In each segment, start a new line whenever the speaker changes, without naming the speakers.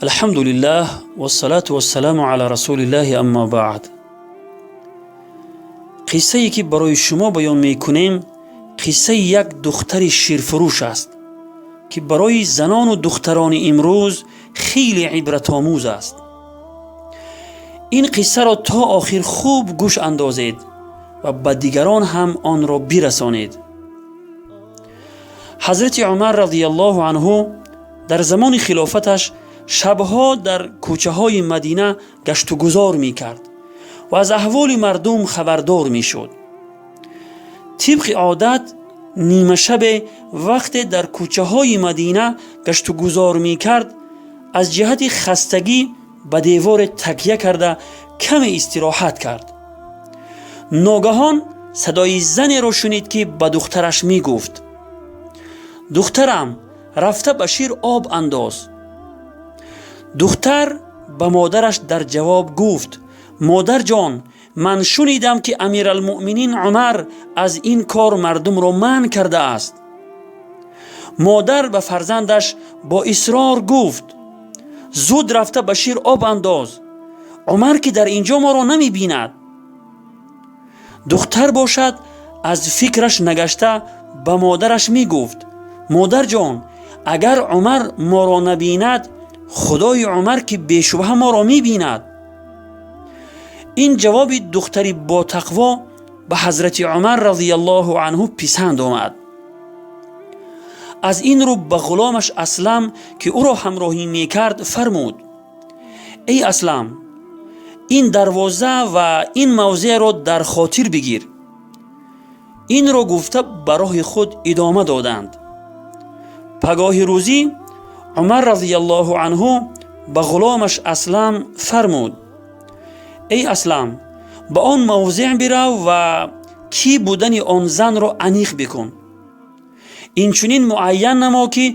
Алҳамдулиллаҳ, вассалату вассаламу ала расулиллаҳи, аммо баъд. Қиссае, ки барои шумо баён мекунем, қиссаи як духтари ширфурӯш аст, ки барои занону духтарони имрӯз хеле ибратомӯз аст. Ин қиссаро то охир хуб гӯш андозед ва ба дигарон ҳам онро бирасонед. Ҳазрати Умар разияллоҳу анҳу дар замони хилофаташ шабҳо дар кӯчаҳои Мадина гаштугузор мекард ва аз аҳволи мардум хабардор мешуд. Тибқи одат, нимашабе, вақте дар кӯчаҳои Мадина гаштугузор мекард, аз ҷиҳати хастагӣ ба деворе такя карда, каме истироҳат кард. Ногаҳон садои занеро шунид, ки ба духтараш мегуфт: «Духтарам, рафта ба шир об андоз». Духтар ба модараш дар ҷавоб гуфт: «Модарҷон, ман шунидам, ки Амиралмуъминин Умар аз ин кор мардумро манъ кардааст». Модар ба фарзандаш бо исрор гуфт: «Зуд рафта ба шир об андоз, Умар ки дар ин ҷо моро намебинад». Духтар бошад, аз фикраш нагашта, ба модараш мегуфт: «Модарҷон, агар Умар моро набинад, Худои Умар ки бешубҳа моро мебинад». Ин ҷавоби духтари ботақво ба ҳазрати Умар разияллоҳу анҳу писанд омад. Аз ин рӯ ба ғуломаш Аслам, ки ӯро ҳамроҳӣ мекард, фармуд: «Эй Аслам, ин дарвоза ва ин мавзеъро дар хотир бигир». Инро гуфта, ба роҳи худ идома доданд. Пагоҳи рӯзӣ Умар разияллоҳу анҳу ба ғуломаш Аслам фармуд: «Эй Аслам, ба он мавзеъ бирав ва кӣ будани он занро аниқ бикун. Инчунин муайян намо, ки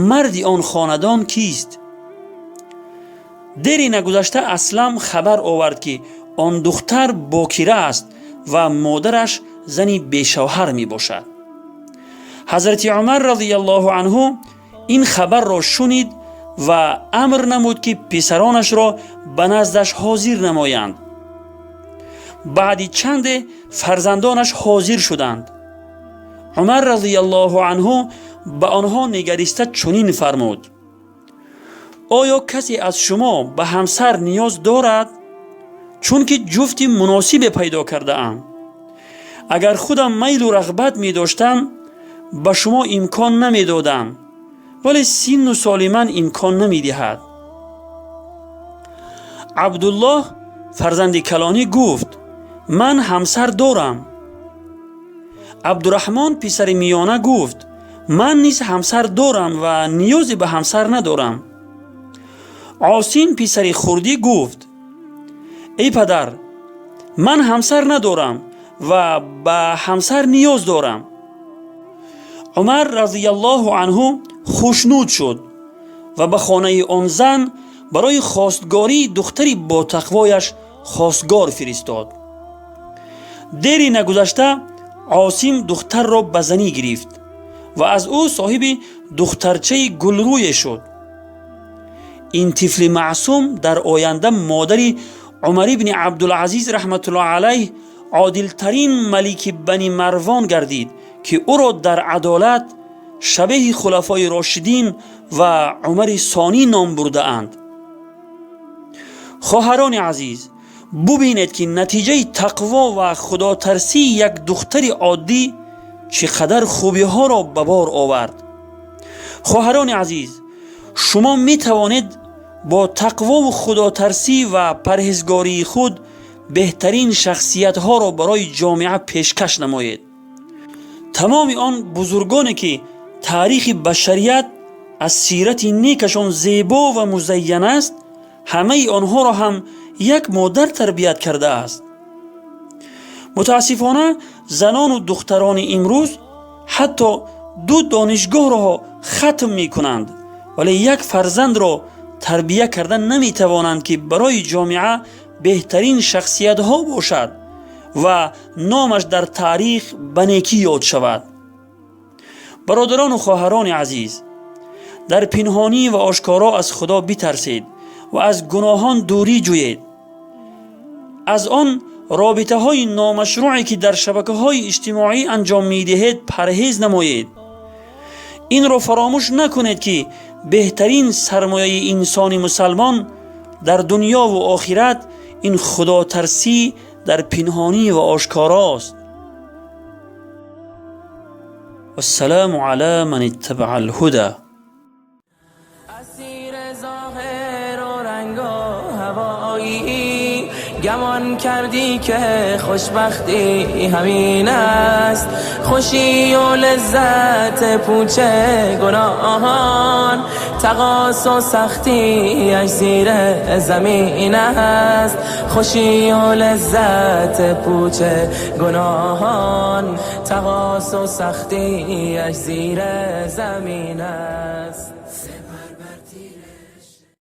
марди он хонадон кист». Дери нагузашта Аслам хабар овард, ки он духтар бокира аст ва модараш зани бешавҳар мебошад. Ҳазрати Умар разияллоҳу анҳу ин хабарро шунид ва амр намуд, ки писаронашро ба наздаш ҳозир намоянд. Баъди чанде фарзандонаш ҳозир шуданд. Умар разияллоҳу анҳу ба онҳо нигариста чунин фармуд: «Оё касе аз шумо ба ҳамсар ниёз дорад? Чунки ҷуфти муносибе пайдо кардаам. Агар худам майлу рағбат медоштам, ба шумо имкон намедодам, вале синну соли ман имкон намедиҳад». Абдуллоҳ, фарзанди калонӣ, гуфт: «Ман ҳамсар дорам». Абдураҳмон, писари миёна, гуфт: «Ман низ ҳамсар дорам ва ниёзе ба ҳамсар надорам». Осим, писари хурдӣ, гуфт: «Эй падар, ман ҳамсар надорам ва ба ҳамсар ниёз дорам». Умар разияллоҳу анҳу хушнуд шуд ва ба хонаи он зан барои хостгории духтари ботақвояш хостгор фиристод. Дери нагузашта Осим духтарро ба занӣ гирифт ва аз ӯ соҳиби духтарчаи гулрӯе шуд. Ин тифли маъсум дар оянда модари Умар ибни Абдулазиз раҳматуллоҳ алайҳ, одилтарин малики Бани Марвон гардид, ки ӯро дар адолат шабеҳи хулафои рошидин ва Умари Сонӣ ном бурдаанд. Хоҳарони азиз, бубинед, ки натиҷаи тақво ва худотарсии як духтари оддӣ чӣ қадар хубиҳоро ба бор овард. Хоҳарони азиз, шумо метавонед бо тақвову худотарсӣ ва парҳезгории худ беҳтарин шахсиятҳоро барои ҷомеа пешкаш намоед. Тамоми он бузургоне, ки таърихи башарият аз сирати некашон зебо ва музайян аст, ҳамаи онҳоро ҳам як модар тарбият кардааст. Мутаассифона, занону духтарони имрӯз ҳатто ду донишгоҳро хатм мекунанд, вале як фарзандро тарбия карда наметавонанд, ки барои ҷомеа беҳтарин шахсиятҳо бошад ва номаш дар таърих ба некӣ ёд шавад. Бародарону хоҳарони азиз, дар пинҳонӣ ва ошкоро аз Худо битарсед. ва аз гуноҳон дурӣ ҷӯед. Аз он робитаҳои номашрӯъе, ки дар шабакаҳои иҷтимоӣ анҷом медиҳед, парҳез намоед. Инро фаромӯш накунед, ки беҳтарин сармояи инсони мусалмон дар дунёву охират ин худотарсӣ дар пинҳонӣ ва ошкорост. Вассалому ала ман иттабаа алҳуда.
اسیر ظاهر و رنگ و هوایی، گمان کردی که خوشبختی همین است. خوشی و لذت پوچ گناهان، تقاص و سختیش زیر زمین است. خوشی و لذت پوچ گناهان، تقاص و سختیش زیر زمین است.